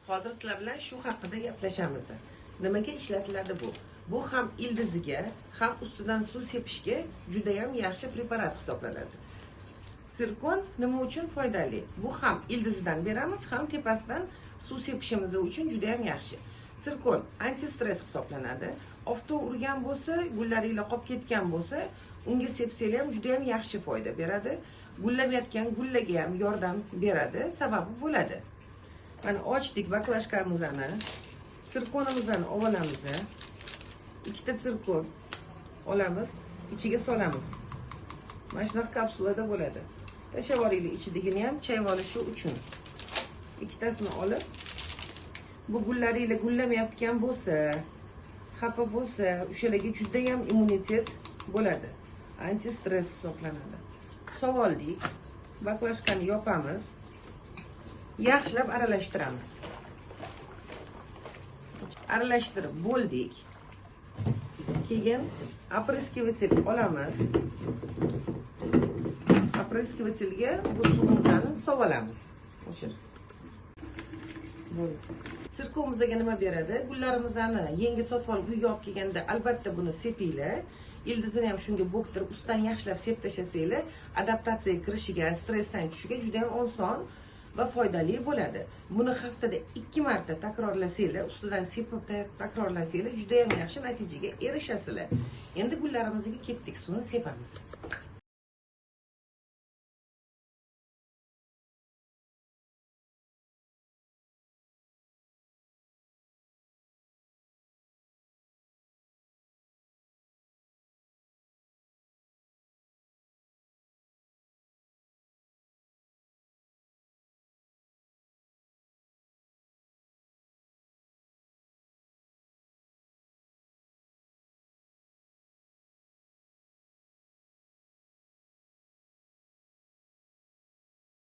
Hozir sizlar bilan shu haqida gaplashamiz. Nimaga ishlatiladi bu? Bu ham ildiziga, ham ustidan suv sepishga juda ham yaxshi preparat hisoblanadi. Sirkon nima uchun foydali? Bu ham ildizidan beramiz, ham tepasidan suv sepishimiz uchun juda ham yaxshi. Sirkon antistress hisoblanadi. Oftob urgan bo'lsa, gullaringlar qolib ketgan bo'lsa, unga sepsanglar ham juda ham yaxshi foyda beradi. Gullamayotgan gullaga ham yordam beradi, sababi bo'ladi. Mana ochdik baklashkamizni, sirkonimizni olamiz. Ikkita sirkon olamiz, ichiga solamiz. Mana shunaqa kapsulada bo'ladi. Tashlab yuboringlar ichidagini ham chayib olishi uchun. Ikkitasini olib, bu gullaringlar gullamayotgan bo'lsa, xafa bo'lsa, o'shalarga juda ham immunitet bo'ladi. Antistress hisoblanadi. Sovoldik. Baklashkani yopamiz. Yaxshilab aralashtiramiz. Aralashtirib bo'ldik. Keyin опрыскиватель olamiz. Опрыскиватель ga bu suvimizni sovolamiz. O'chir. Bo'ldi. Sirkomizga nima beradi? Gullarimizni yangi sotib olib uyga olib kelganda albatta buni sepinglar. Ildizini ham shunga bo'ktirib, ustidan yaxshilab sep tashlasanglar, adaptatsiyaga kirishiga, stressdan tushishiga juda ham oson va foydali bo'ladi. Buni haftada 2 marta takrorlasanglar, ustidan sepib takrorlasanglar, juda ham yaxshi natijaga erishasizlar. Endi gullarimizga ketdik, suvni sepamiz.